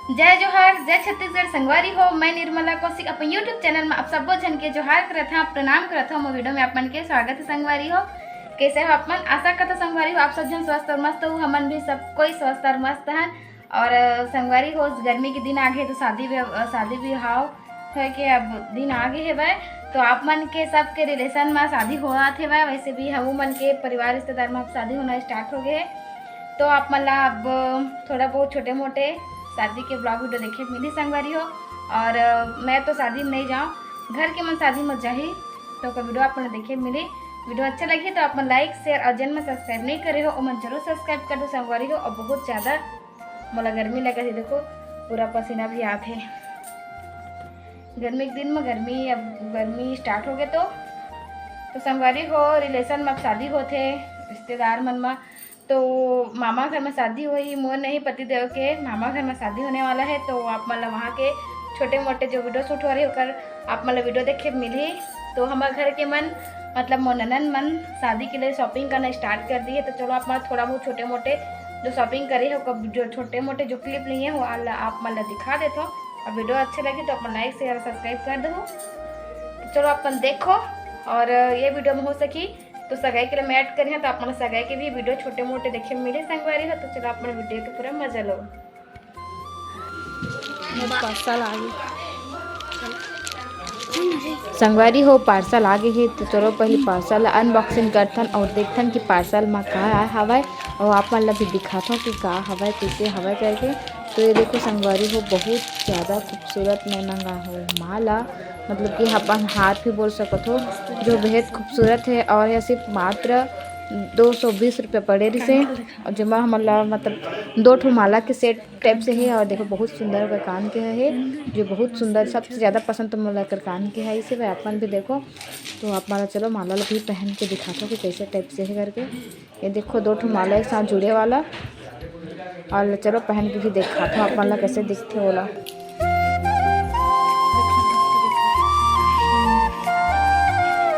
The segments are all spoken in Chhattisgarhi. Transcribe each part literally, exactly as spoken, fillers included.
जय जोहार, जय छत्तीसगढ़ संगवारी हो। मैं निर्मला कौशिक अपन YouTube चैनल में आप सब्बो झन के जोहार करत हव, प्रणाम करत हव। मोर वीडियो में आप मन के स्वागत है संगवारी हो। कैसे हो आप मन? आशा करत हव संगवारी हो आप सब झन स्वस्थ और मस्त हो। हमन भी सब कोई स्वस्थ और मस्त हन। और, अ, संगवारी हो, गर्मी के दिन आ गे तो शादी व्यव-, अ, शादी बिहाव होय के अब दिन आ गे हेवय। तो आप मन के सबके रिलेशन में शादी होवत हेवय, वैसे भी हमू मन के परिवार रिश्तेदार में अब शादी होना स्टार्ट हो गे हे। तो आप मन ला अब थोड़ा बहुत छोटे मोटे शादी के ब्लॉग वीडियो देखे मिली संगवारी हो। और, अ, मैं तो शादी में नहीं जाऊँ, घर के मन शादी में जाही, तो ओकर वीडियो आप मन ला देखे मिली। वीडियो अच्छा लगी तो आप मन लाइक, शेयर और जेन मन सब्सक्राइब नहीं करे हो, ओमन जरूर सब्सक्राइब कर दो संगवारी हो। और बहुत ज़्यादा मोला गर्मी लगत हे, देखो पूरा पसीना भी आत हे। गर्मी के दिन में गर्मी, अब गर्मी स्टार्ट हो गे तो, तो संगवारी हो, रिलेशन में अब शादी होथे, रिश्तेदार मन में, तो मामा घर में शादी होही, मोर नहीं, पति देव के मामा घर में शादी होने वाला है। तो आप मन ला वहाँ के छोटे मोटे जो वीडियो शूट हो रही, ओकर आप मन ला वीडियो देखे मिलही। तो हमर घर के मन, मतलब मोर ननद मन शादी के लिए शॉपिंग करना स्टार्ट कर दिए। तो चलो, आप मन थोड़ा बहुत छोटे मोटे जो शॉपिंग करे हो, कब जो छोटे मोटे जो क्लिप लिए हो, आला आप मन ला दिखा देथो। अब वीडियो अच्छे लगी तो अपन लाइक, शेयर, सब्सक्राइब कर दो। तो चलो, अपन देखो, और ये वीडियो में हो सकी तो सगाई के लिए मैं ऐड करी हूँ, तो आप मन सगाई के भी वीडियो छोटे मोटे देखे मिले संगवारी हो। तो चलो, आप मन वीडियो के पूरा मजा लो। पार्सल आ गे संगवारी हो, पार्सल आ गे हे। तो चलो, पहले पार्सल अनबॉक्सिंग करथन और देखथन कि पार्सल में का आय हवय, और आप मन ला भी दिखाथों कि का हवय, कैसे हवय करके। तो ये देखो संगवारी हो, बहुत ज़्यादा खूबसूरत मैं मंगा हो माला, मतलब कि अपन हार भी बोल सकत हो, जो बेहद खूबसूरत है। और यह सिर्फ मात्र दो सौ बीस रुपये पड़े रिसे, और जेमा हमन ला मतलब दो ठो माला के सेट टाइप से है। और देखो, बहुत सुंदर ओकर कान के है, जो बहुत सुंदर, सबसे ज़्यादा पसंद तो मोला एकर कान के है। इसे भाई अपन भी देखो, तो आप माला, चलो माला ला भी पहन के दिखाथो कि कैसे टाइप से है करके। ये देखो, दो ठो माला एक साथ जुड़े वाला। और चलो, पहन के भी दिखाथो आप मन ला कैसे दिखथे ओला।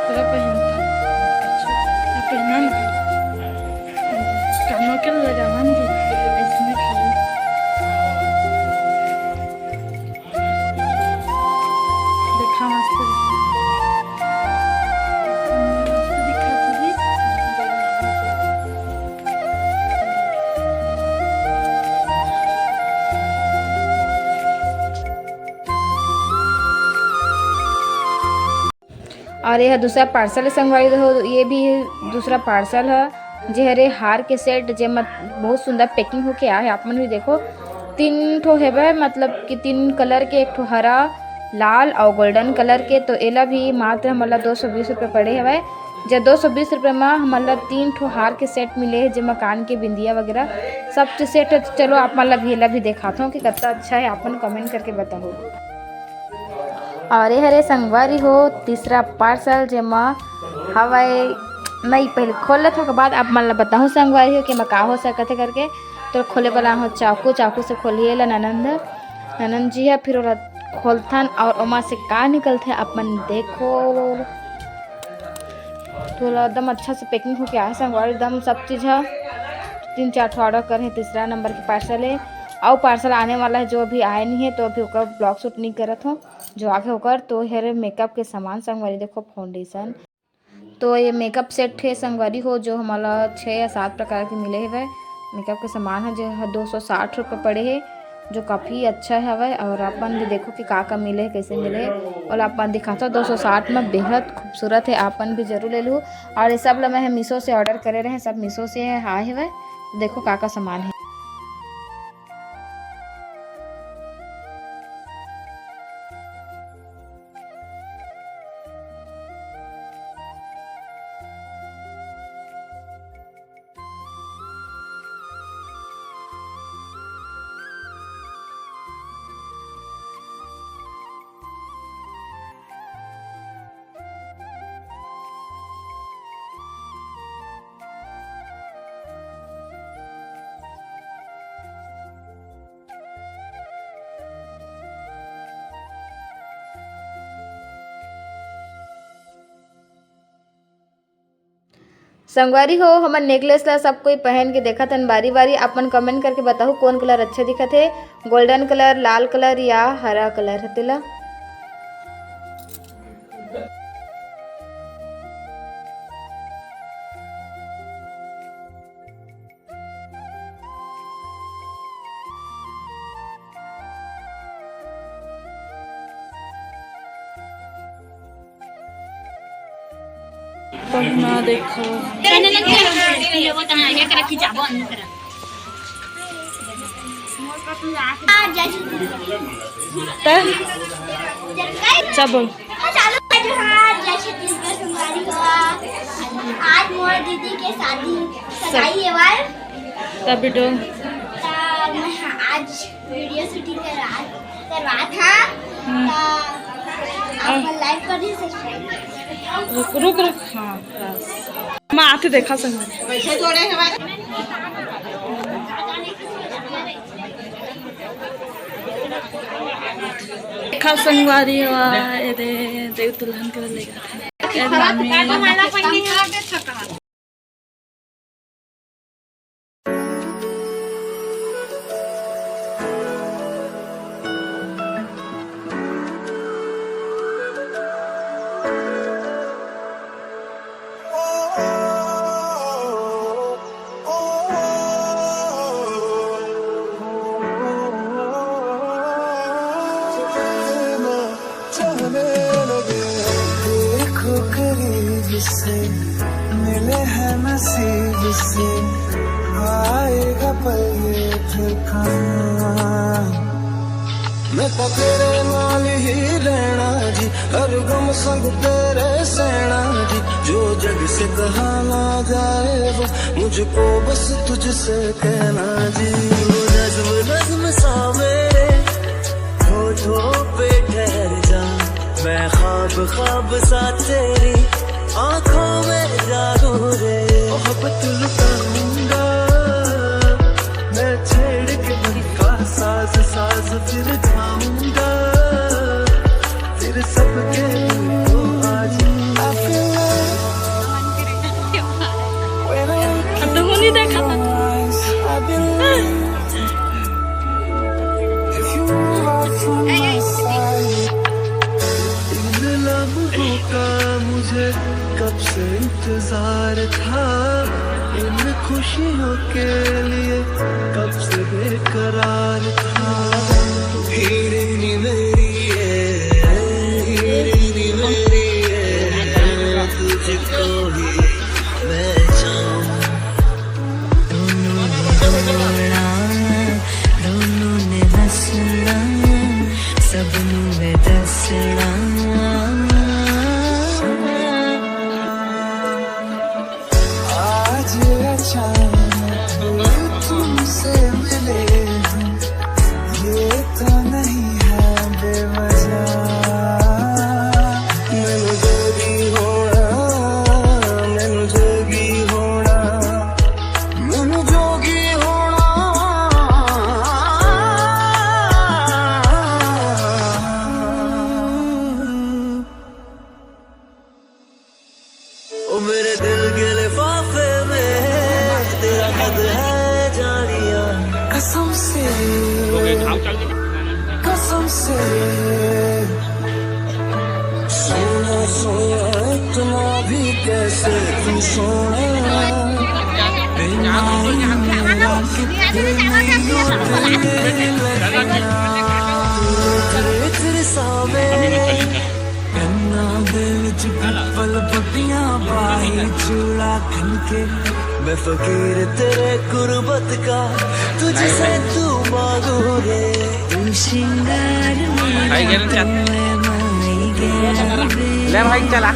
पूरा पहनता। अच्छा, ये पहना ना। कानों के लगावन दे, इसमें खाली। देखा मस्त दिखा। मस्त दिखा दीदी। और ये दूसरा पार्सल है संगवारी हो, ये भी दूसरा पार्सल है, जे हरे हार के सेट, जे मत बहुत सुंदर पैकिंग होके आए है। आप मन भी देखो, तीन ठो हेवय, मतलब कि तीन कलर के, एक ठो हरा, लाल और गोल्डन कलर के। तो एला भी मात्र हमन ला दो सौ बीस रुपये पड़े हवय। जे दो सौ बीस रुपये म हमन ला तीन ठो हार के सेट मिले हे, जेमा कान के बिंदिया वगैरह सब चीज सेट है। तो चलो, आप मन ला भी, एला भी दिखाथों कि कितना अच्छा है, आप मन कमेंट करके बताओ। और ये हरे संगवारी हो, तीसरा पार्सल जेमा हवय। नहीं, पहले खोल लेथों, ओकर बाद आप मन ला बताहूँ संगवारी हो कि एमा का हो सकत है करके। तो खोले वाला हो चाकू, चाकू से खोलिए ला ननंद, ननंद जी है। फिर ओला खोलथन और ओमा से का निकलथे, आप मन देखो। तो ओला एकदम अच्छा से पैकिंग होके आए संगवारी, एकदम सब चीज है। तीन चार ठो ऑर्डर करे हैं, तीसरा नंबर के पार्सल है। और पार्सल आने वाला है, जो अभी आए नहीं है, तो अभी ओकर ब्लॉग शूट नहीं करत हो, जो आगे ओकर। तो हेरे मेकअप के सामान संगवारी, देखो फाउंडेशन। तो ये मेकअप सेट है संगवारी हो, जो हमला छः या सात प्रकार के मिले हवय। मेकअप के सामान है, जो है दो सौ साठ रुपये पड़े है, जो काफ़ी अच्छा हवय। और आप मन भी देखो कि का का मिले है, कैसे मिले है। और आप मन दिखाता दो सौ साठ में बेहद खूबसूरत है, आप मन भी जरूर ले लू। और ये सब ला मैं मीशो से ऑर्डर करे रहे, सब मीशो से आए हवय। देखो का का सामान है। संगवारी हो, हमर नेकलेस ला सब कोई पहन के देखत हन बारी बारी। आप मन कमेंट करके बताहू, कौन कलर अच्छा दिखत हे, गोल्डन कलर, लाल कलर या हरा कलर, तेला। पहना देखो। त चल बोल। आज मोर दीदी के शादी, सगाई हे वाल। तब बेटो। तब मैं आज वीडियो शूटिंग करवा, करवात हा। हम्म। त आप मन लाइक कर दी, सब्सक्राइब कर दी। रुक, रुक, रुक। हाँ, बस। मैं आते देखा संगवारी। देखा संगवारी हो, ए दे, देव दुल्हन के लेगा। ए मामी। चाहने लगे, देखो करीब से, मिले हैं नसीब से, आएगा पल ये फिर कहाँ। मैं तो तेरे नाल ही रहना जी, हर गम संग तेरे सहना जी, जो जग से कहा ना जाए वो मुझको बस तुझसे कहना जी। वो नज्म नज्म सा मेरे होठों पे ठहर जा, मैं ख्वाब ख्वाब सा तेरी आंखों में जागूं रे। मोहब्बत लुटाऊंगा मैं छेड़ के मन का साज, साज फिर गाऊंगा फिर सबके दिल को आज। I feel like when I look अब तो वो नहीं देखा था। Eyes, I believe if you are from my side। In लम्हों का मुझे कब से इंतजार था, इन खुशियों के लिए कब से बेकरार था। हीरे नी मेरी है, हीरे नी मेरी है, तुझको ही मैं चाहूं। ਦੋਨੋਂ ਨੇ ਰੋਣਾ, ਦੋਨੋਂ ਨੇ ਹੱਸਣਾ, ਸਭ ਨੂੰ ਏ ਦੱਸਣਾ। आज अचानक तुमसे मिले हैं, ये तो नहीं है बेवजह। मैनू जोगी होना, मैनू जोगी होना, मैनू जोगी होना। ओ मेरे दिल के लिफाफे में तेरा कद है जानिया। कसम से, कसम से। सोना सोना इतना भी कैसे तू सोना। तेरे सामने ਕੰਨਾਂ ਦੇ ਵਿੱਚ ਪਿੱਪਲ ਪੱਤੀਆਂ, ਬਾਈ ਚੂੜਾ ਖਨ ਕੇ। मैं फकीर तेरे गुर्बत का, तुझसे तू मांगू रे। तू श्रृंगार मेरा, तू है माई गैर। ले भाई, चला।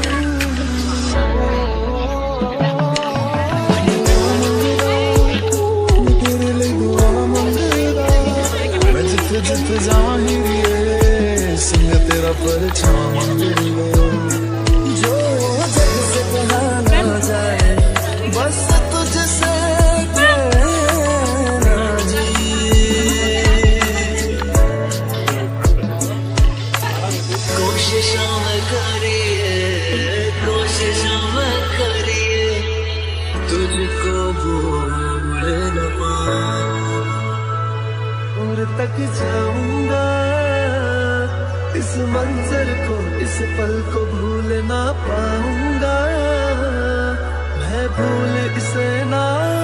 मैं जिथे जिथे जावां हीरिए, संग तेरा परछावां हीरिए। जो जग से कहा ना जाए, बस तुझसे कहना जी। कोशिशां मैं करिए, कोशिशां मैं करिए। तक जाऊंगा। इस मंजर को, इस पल को भूल ना पाऊंगा। मैं भूल इसे ना